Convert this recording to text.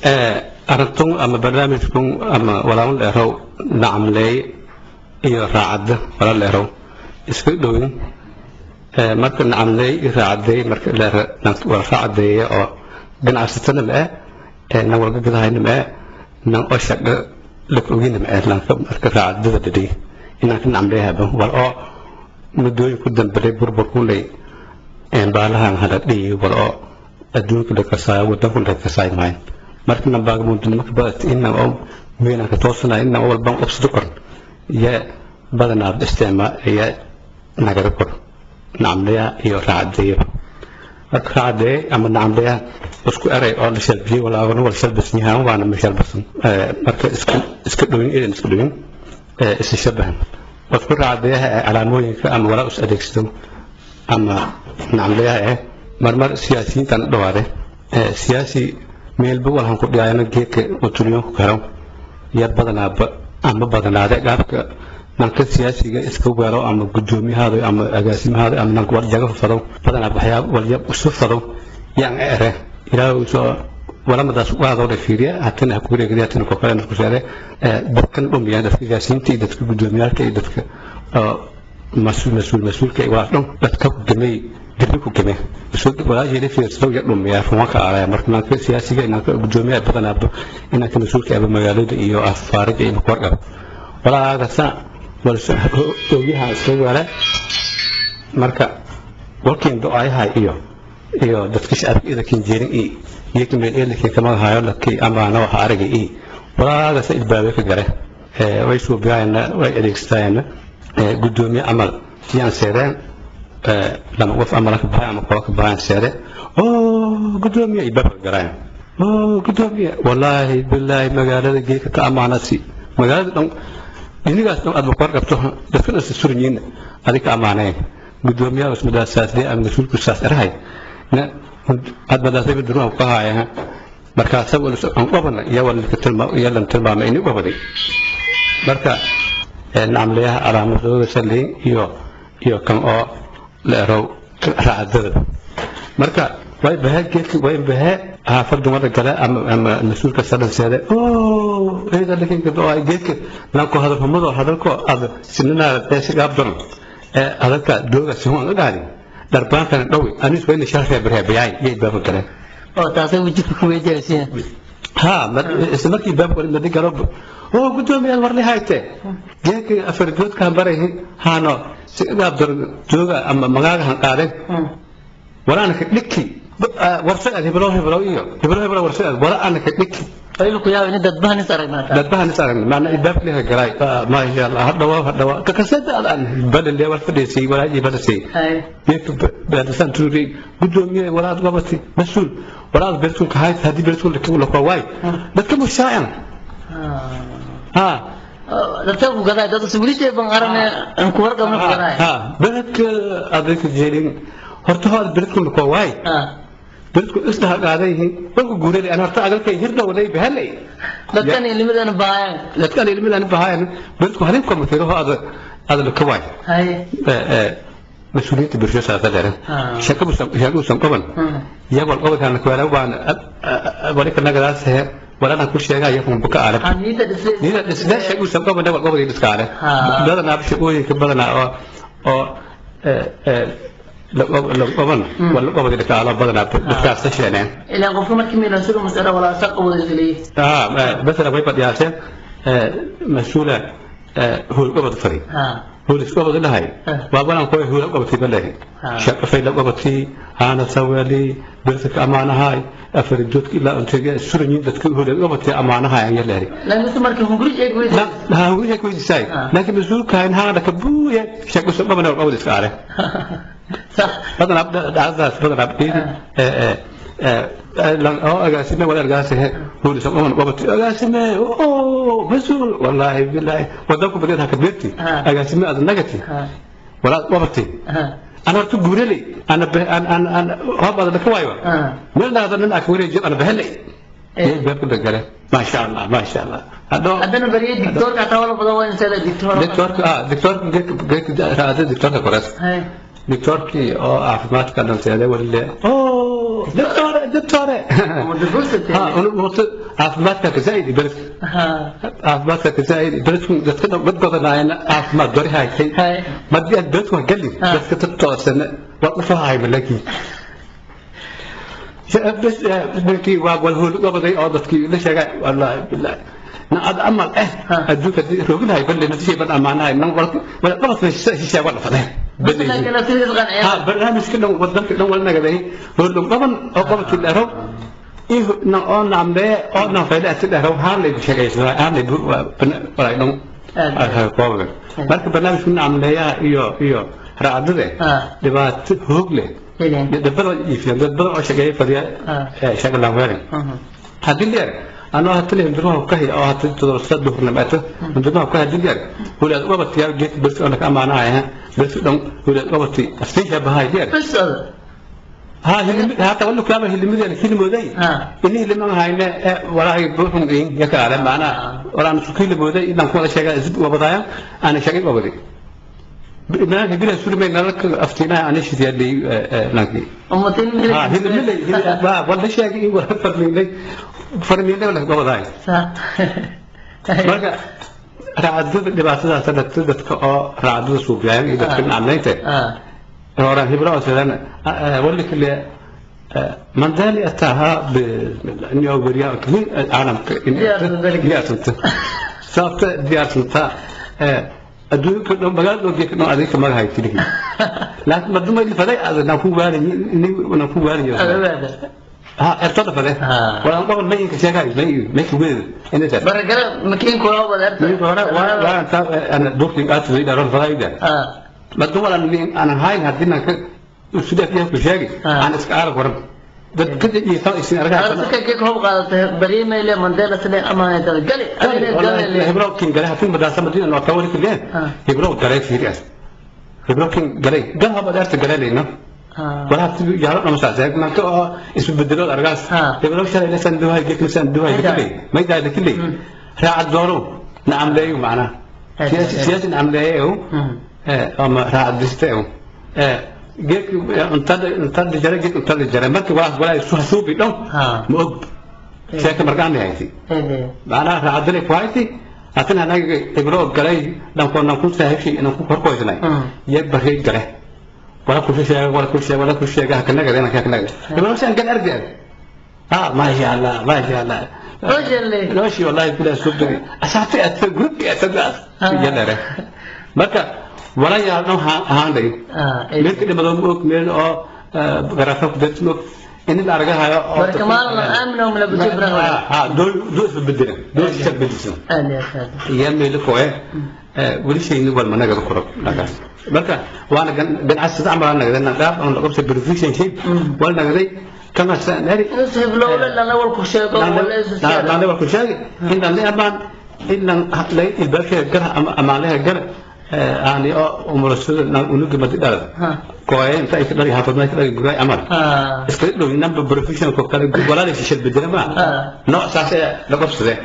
Arintun ama barnaamijkun ama walaalo dheerow nacamleey iyo raacadda wala dheerow iska dhowin. Marka nacamleey iyo raacadeey, marka wala raacadeeya oo ganacsatana ma nan walga gadahayna ma nan oo shaqo lak ogina ma lanka. Marka raacadada dhadhay inaan ka nacamleeyahaba wal oo muddooyin ku dambeeyay burburkunley baalahan hada dhiyi wal oo adduunka la kasaayo, wadanku la kasaayo maayan. Marka nambaga mundinimo ka badat ina oo meelan ka toosana ina oo walban qabsado kor ya badanaa isticmaal ya nagada kor nacamleya iyo raacadeeyo. Marka raacadeeye ama nacamleya isku eray oo la shalbiyey, walaagana wala shalbasan yahaan waana ma shalbasan. Marka iska dhowin idan iska dhowin isa shabahan. Qofku raacadeeyaha ee calaamooyinka ama walaa is adeegsado ama nacamleyaha marmar siyaasiyiintan dhawaade siyaasi meelba walhan ku dhigaayana geedka utulyoonku karo yar badanaaba ama badanaade qaabka nanka siyaasiga iska weero ama gudoomiyahaado ama agaasimahaado ama nanka waljaga fado, badanaa waxyaab walya isu fado yaan ere ilaahu soo walamadaas waadoo la fiiriya hatana ha ku wareegaya hatana ko kale ku sheegay dadkan dhumiya, dadka siyaasiyiinta iyo dadka gudoomiyaalka iyo dadka mas-uul mas-uulka waa dhan dadka ku gamay dirbi ku gamay walaashii fiirsado ya dhumiya rumanka aalaya. Marka nanka siyaasiga, nanka gudoomiyaha badanaaba inanka mas-uulka aba magaalada iyo afaariga iyo warqab walaagasa walse ogyaha iska weele. Marka walkiin do-ayaha iyo dadka shacabka idakin jeerin iyo geedka meel eelakin kama hayo lakii amaana waxa aragay iyo walaagasa ilbaabe ka gare way suubiyaayana way adeegsataayana gudoomiye camal yaan seedeen lama qof amala ka baxay ama koox ka baxayan seede oo gudoomiye ilbaabka garayan oo gudoomiye wallaahi bilaahi magaalada geedka ka amaanasi magaalada dhan inigaas dhan aad bakor qabto dadka dhan suran yihiin adiga amaaneen gudoomiyaha ismadaas ama mas-uulku saas erahay na aad madaasay duruha ka haya. Markaasa aan qabana iyo wala tilmaam iyo lan tilmaamay inuu qabaday. Marka nacamleyaha calaamadooda saliin iyo kan oo la erow raacadada. Marka way bahee geedki way bahee xaafadda wada gale ama mas-uulka sadhanseede oo eeda lakinka oo geedka lanko hadal humado hadalko ad sininaada ee si gaab doon ee hadalka dooga si huan gaadi darbaankana dhawi anis wayna shar reeb reebayay yay baaba galeen oo taasay wajiga ku weydiinaysiin. Ha, isla markii baabka wali madi galo oo gudoomiyaal warli hayte geedka afar goodka baray haano si gaab doon dooga ama magaaga han qaadeen walaana ka dhiki warsa hebelo hebelo iyo hebelo hebelo warsa walaana ka dhiki. Aylu ku yaab in dad bahan is aragnaa, dad bahan is aragnaa maana ibaab leha galay ma sha Allah hadhawa hadhawa ka kasada aan badal leewal fadhiisay walaa badasay geedka baadasan tuuri gudoomiye walaad gobati mas-uul walaad beertun ka hayt hadii beertun la la waay dadka mushaacan ha dadka ku gadaa dad suulishay ban arane aan ku warqabno ku gadaa. Ha, beledka adinka jeelin horta hood beledku la waay beledku isdhaha qaadayhi walku guuray aan horta agalkay hirdhow lay bahalay. Dadkan ilmidan baayan. Dadkan ilmidan baayan beledku halin kuma tiro ad la ka waay hay mas-uuliyiinta bulshada saasa dheeren shaqo qaban iyagoo qabankan kuwala waan wali ka nagadaas he walana ku sheegaya kun buka arag niida dhisle niida dhisle shaqo san qaban wal qabadi dhiskaale badanaa shaqooyinka badanaa oo la qaban wal qabadi dhiskaale badanaa dadkaas sheeneen. Ilaa qofka markii meel soo mas'ala wala shaqo wada isleey. Ah, mesela way badiyaateen mas-uula howl qabad fari howl isku qabad lahay waa balan koy howl qabatay balahi shaqo fayla qabatay haana sawali beerta amaanahay afar doodka ilaa inta suranyin dadka howl qabatay amaanahay ayaa leeyahay. Laakiin markii hunguri ay weydiisay la hunguri ay weydiisay laakiin mas-uulka in haana ka buuya shaqo soo qaban oo qabad iska are sax badan dhacdaas badan oo agaasime wala agaasime howl soo qaban qabatay agaasime oo mas-uul wallaahi bilaahi wadanku badan ha ka beerti agaasime aad nagati wala qabatay ana horta guuraley ana an an hoob aad ka waayo meel dhahda nin ak wareejiyo ana bahelay baabka gale ma sha Allah ma sha Allah haddo haddana bariye dictoorka taa wala badan waa insada dictoor dictoorka ah dictoorka geedka raada dictoorka koras dictoorkii oo caafimaadka dhanteeda walile oo doctore doctore ha Caafimaadka ka zaa'id beledka, caafimaadka ka zaa'id beledku, dadka dad badanaayna caafimaad dari haytay. Madii aad beledku gali, dadka tatoosana waa dhafahay malaki bas. Markii waa wal hool gabaday oo dadkii la sheegay, wallahi billahi na ad amal adduunka rooginahay balle nafshay ban amaanahay nan wal wal qabad shisha wal faday. Ha, barnaamijka dhan wadanka dhan wal nagaday hool qaban oo qabadkii dharo iyo na oo naambe oo na fayda ati dharo haan lay sheegaysaa haan lay walay dhan. Marka barnaamijku naamleeyaha iyo raacdada dhibaato hoog leh, dad badan iifiyaan, dad badan oo shaqeeya fadhiya shaqa laan weelin. Haddii leer anoo hata leh hundurmaha ka hay oo hata todobada duhurnimaato hundurmaha ka haddii leer hulaad qabatiyaa geedka bes oo laka amaanaaya bes dhan hulaad qabati aftiisha bahay leer ha hata wala kaaba hilimada hilimooday ini hiliman hayne walaahi buuxun in yaka ale maana walaan isku hilimooday inaan ku wada sheegaa isb wabadaaya ana shaqay wabaday naanka bila surmay nalalka aftiinaha ana shidiyadhay naanki ummatin. Ha, hilimilay wala sheegay wala farmiinay farmiinay wala wabadaaya. Marka raacdada dhibaatadaas dadka dadka oo raacdada suubiyayan iyo dadka nacamlaynta horaan hibro sidaan wali kale mandali ataha inuu wariyaa kaliin caalamka in diyaarsanta sababta diyaarsanta adduunka dhan magaalada dhan geedka dhan adinka magahay tilihi, laakiin maduma ili faday na ku waalin na ku waalin ha ertada fade wala qaban ma inka sheegay ma ma ku weed inta baragala makiin ku wada erta ninka hore waa ta ana doctor aad way dharon fadayda maduma wala aan hayn haddii na usudaaf yahay ku sheegay aan iska arag waran dad ka iyo tan isin argaa. Arka ka koob qaadatay bariimay le Mandela sidee amaanay dad gali gali hibro kin gali hatin madaasa madina no tawali kulleen hibro galay fiirias hibro kin galay gal haba daarta galay leena wala yaalo dhama saasay marka oo isu bedelo argaas hibro shalay la san duhay geek san duhay kulli ma idaa kulli raacad dooro nacam leeyo macna siyaasi siyaasi nacam leeyo ama raacad disteeyo geek cuntada cuntada jara geek cuntada jara. Marka waa walaa isu hasuubi dhan ma og sheeka markaan hayti macnaha raacadale ku hayti hatin anaga ibro galay dhanko nan ku saaxiibshay inaan ku horkoysnay iyo barkay gale wala ku sheega wala ku sheega wala ku sheega hakanaga inaan hakanaga ibro shan gal ardi ha ma sha Allah ma sha Allah nooshi wallahi bila suubi asaabtay aad group aad yadare. Marka wala yaadno haanday meel ka dhimado ma og meel oo garaafa ku dad ma og in la argahayo. Marka maalin aamino la bujibra ha doo doo is bedela doo is bedeliso iyo meel kooye weli shayni wal managa koro nagaas. Marka waana ganacsi camal nagada nagaaf aan la qabsay profession shay wal nagaday kama sanari la wal ku sheego wala is la wal ku sheego in la amaan in la ilbaabka gar ama amaalaha gar aani oo umurasada unuga madi dhalada kooye inta ay ka dhali haafadna ka dhali guray amal iska dhow number professional ko kale walaalay shil bedela ma nooc saas ee la qabsadee.